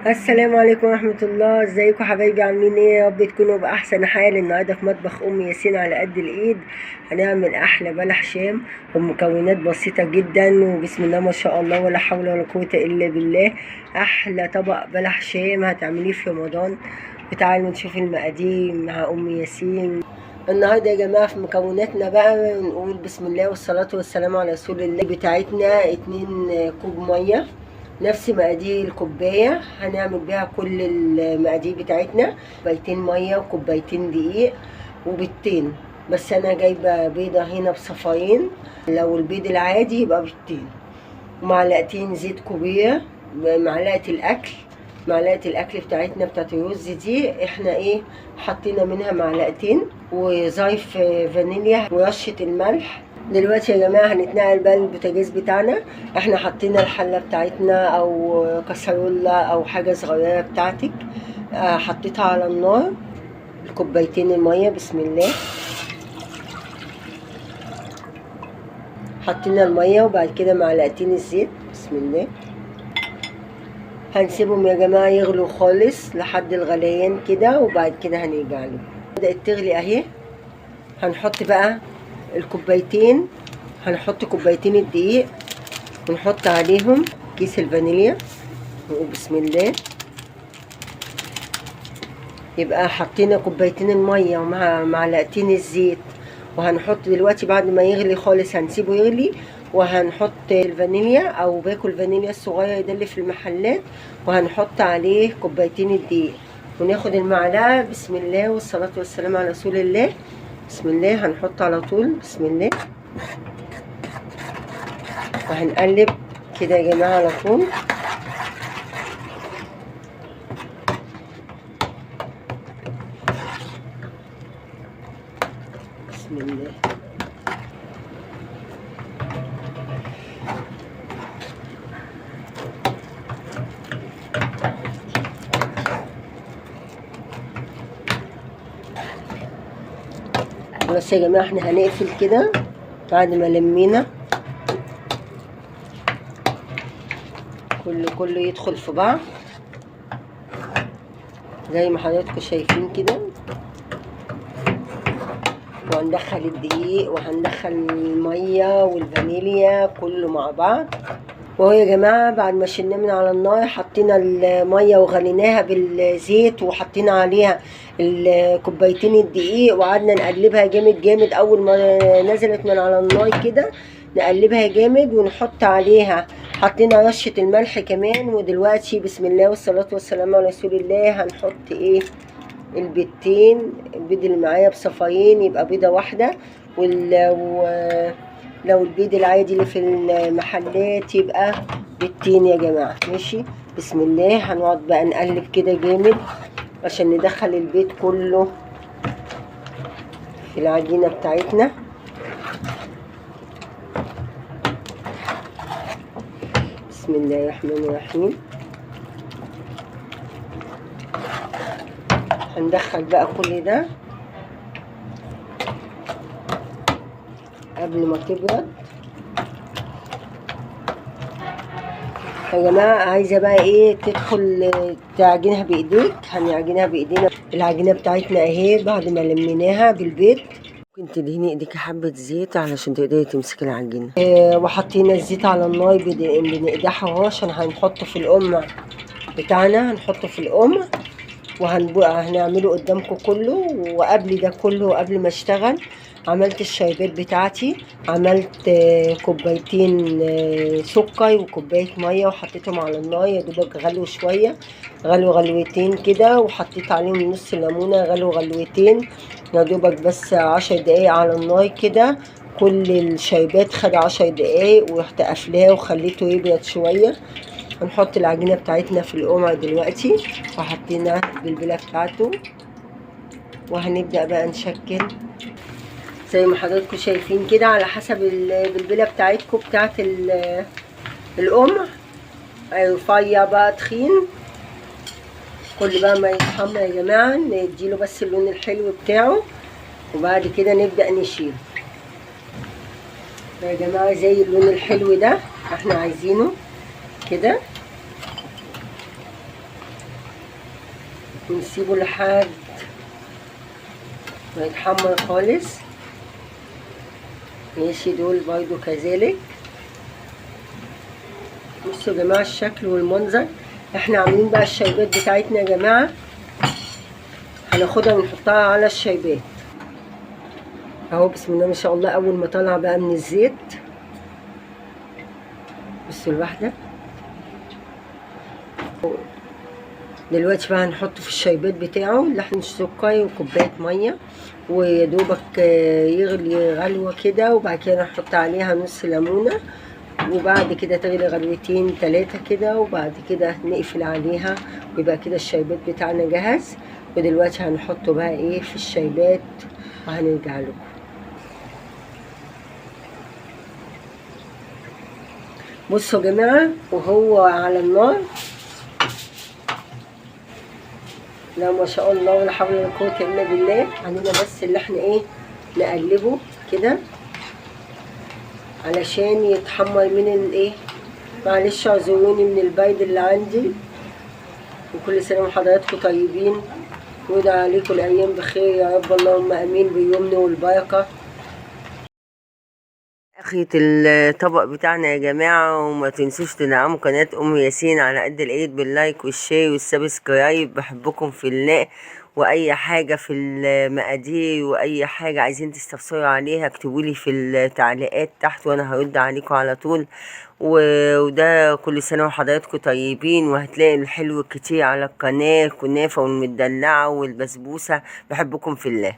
السلام عليكم ورحمة الله. ازيكم حبايبي، عاملين ايه؟ يا رب تكونوا بأحسن حال. النهارده في مطبخ ام ياسين على قد الايد هنعمل احلى بلح شام ومكونات بسيطة جدا، وبسم الله ما شاء الله ولا حول ولا قوة الا بالله. احلى طبق بلح شام هتعمليه في رمضان. وتعالوا نشوف المقادير مع ام ياسين. النهارده يا جماعة في مكوناتنا بقى نقول بسم الله والصلاة والسلام على رسول الله. بتاعتنا 2 كوب مية، نفس مقادير الكوباية هنعمل بيها كل المقادير بتاعتنا. كوبايتين مية وكوبايتين دقيق وبيضتين، بس انا جايبه بيضة هنا بصفايين، لو البيض العادي يبقى بيضتين، ومعلقتين زيت كوبيه، معلقه الاكل، معلقه الاكل بتاعتنا بتاعت الرز دي احنا ايه حطينا منها معلقتين، وزيف فانيليا ورشه الملح. دلوقتي يا جماعة هنتنقل بقى للبوتاجاز بتاعنا. احنا حطينا الحلة بتاعتنا او كسرولة او حاجة صغيرة بتاعتك، حطيتها على النار. الكوبايتين المية بسم الله، حطينا المية وبعد كده معلقتين الزيت بسم الله. هنسيبهم يا جماعة يغلوا خالص لحد الغليان كده، وبعد كده هنرجع له. بدات تغلي اهي. هنحط بقى الكوبايتين، هنحط كوبايتين الدقيق ونحط عليهم كيس الفانيليا وبسم الله. يبقى حطينا كوبايتين المية ومع معلقتين الزيت، وهنحط دلوقتي بعد ما يغلي خالص هنسيبه يغلي، وهنحط الفانيليا او باكو الفانيليا الصغير ده اللي في المحلات، وهنحط عليه كوبايتين الدقيق، وناخد المعلقة بسم الله والصلاة والسلام على رسول الله. بسم الله هنحط على طول بسم الله، وهنقلب كده يا جماعة على طول. بسم الله. خلاص يا جماعة احنا هنقفل كده بعد ما لمينا كله يدخل في بعض زي ما حضراتكم شايفين كده. وهندخل الدقيق وهندخل المية والفانيليا كله مع بعض. وهو يا جماعة بعد ما شلناه من على النار حطينا المية وغليناها بالزيت، وحطينا عليها الكوبايتين الدقيق، وقعدنا نقلبها جامد جامد. اول ما نزلت من على النار كده نقلبها جامد، ونحط عليها حطينا رشه الملح كمان. ودلوقتي بسم الله والصلاة والسلام على رسول الله هنحط ايه البيضتين. البيض اللي معايا بصفايين يبقى بيضة واحدة، لو البيض العادي اللي في المحلات يبقى بيضتين يا جماعة. ماشي بسم الله. هنقعد بقى نقلب كده جامد عشان ندخل البيض كله في العجينة بتاعتنا. بسم الله الرحمن الرحيم. هندخل بقى كل ده قبل ما تبرد يا جماعة. عايزه بقى ايه تدخل تعجنها بايديك، هنعجنها بايدينا. العجينة بتاعتنا اهي بعد ما لميناها بالبيض. ممكن تدهني ايديك حبه زيت علشان تقدري تمسكي العجينة. وحطينا الزيت على النار بنقدحه اهو عشان هنحطه في القمع بتاعنا، هنحطه في القمع وهنعمله قدامكم كله. وقبل ده كله وقبل ما اشتغل عملت الشربات بتاعتي، عملت كوبايتين سكر وكوبايه مية وحطيتهم على النار يا دوبك غلوا شوية، غلوا غلوتين كده، وحطيت عليهم نص ليمونه، غلوا غلوتين يا دوبك بس 10 دقايق على النار كده. كل الشربات خد 10 دقايق، ورحت قافلاه وخليته يبرد شوية. هنحط العجينة بتاعتنا في القمع دلوقتي، وحطينا البلبلة بتاعته، وهنبدا بقى نشكل زي ما حضراتكم شايفين كده على حسب البلبلة بتاعتكم بتاعت القمع. رفيع بقى تخين، كل بقى ما يتحمر يا جماعة نديله بس اللون الحلو بتاعه، وبعد كده نبدا نشيل يا جماعة زي اللون الحلو ده احنا عايزينه كده. ونسيبه لحد ما يتحمر خالص. ماشي، دول برضو كذلك. بصوا يا جماعة الشكل والمنظر. احنا عاملين بقى الشيبات بتاعتنا يا جماعة، هناخدها ونحطها على الشيبات اهو. بسم الله ما شاء الله. اول ما طلع بقى من الزيت، بصوا الواحدة. دلوقتي بقى هنحطه في الشيبات بتاعه، لحم السكر وكوبايه مية، ويدوبك يغلي غلوه كده، وبعد كده نحط عليها نص ليمونه، وبعد كده تغلي غلوتين 3 كده، وبعد كده نقفل عليها، ويبقى كده الشيبات بتاعنا جاهز. ودلوقتي هنحطه بقى ايه في الشيبات وهنرجع لكم. بصوا يا جماعة وهو على النار، لا ما شاء الله ولا حول ولا قوة الا بالله. علينا بس اللي احنا ايه نقلبه كده علشان يتحمر من الايه. معلش اعذروني من البيض اللي عندي. وكل سنة وحضراتكم طيبين، ويدعى عليكم الايام بخير يا رب، اللهم امين، باليمن والبركة. اخية الطبق بتاعنا يا جماعة، وما تنسوش تدعموا قناة ام ياسين على قد الايد بال like وال share وال subscribe. بحبكم في الله، واي حاجة في المقادير واي حاجة عايزين تستفسروا عليها اكتبولي في التعليقات تحت وانا هرد عليكم على طول. وده كل سنة وحضراتكم طيبين، وهتلاقي الحلو كتير على القناة، الكنافة والمدلعة والبسبوسة. بحبكم في الله.